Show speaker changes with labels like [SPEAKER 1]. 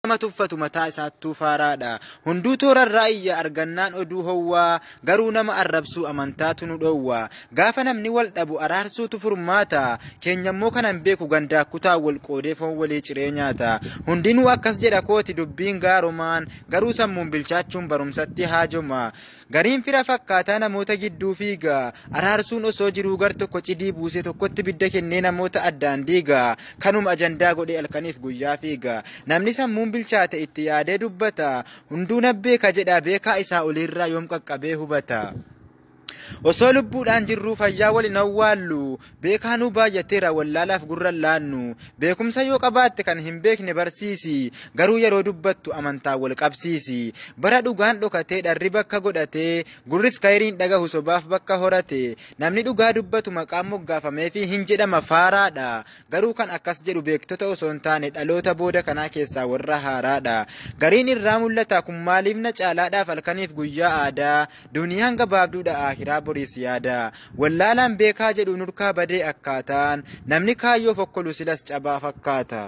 [SPEAKER 1] Nama tuffatu mataa isaattuu faaraadha. Hunduu toorarraa iyya argannaan oduu howwaa, garuu nama arrabsuu amantaatu nu dhowwa. Gaafa namni wal dhabu araarsuutu furmaata. Keenyammoo kanan beeku gandaa kutaa wal qoodee foon walii ciree nyaata. Hundinuu akkas jedha kooti dubbiin gaarumaan, garuu sammuun bilchaachuun barumsatti haajoma. Gariin fira fakkaataa namoota gidduu fiiga. Araarsuun osoo jiruu gar tokko cidii buusee tokkotti bidda kennee namoota addaan diiga. Kanuma ajandaa godhee halkaniif guyyaa fiiga. Namni sammuun bilchaate itti yaadee dubbata. Hunduu na beeka jedha, beekaa isaa oliirraa yoom qaqqabee hubata. Osoo lubbuudhaan jirruu fayyaa wal hin awwaallu. Beekaanuu baay'ateera, wallaalaaf gurra hin laannu. Beekumsa yoo qabaatte kan hin beekne barsiisi. Garuu yeroo dubbattu amantaa wal qabsiisi. Bara dhugaan dhokatee dharri bakka godhatee, gurris kayiriin dhagahu sobaaf bakka horate. Namni dhugaa dubbatu maqaan moggaafameefi hin jedhama faaraadha. Garuu kan akkas jedhu beektota osoo hin taane dhaloota booda kanaa keessaa warra haaraadha. Gariin irraa mul'ata kun maaliif na caalaadhaaf halkaniif guyyaa aadaa. Duniyaan gabaabduudha, akhiraa boriis yaada. Wallaalaan beekaa jedhu nurkaa badee akkaataan namni kaayyoo fokkolu silas cabaa fakkaata.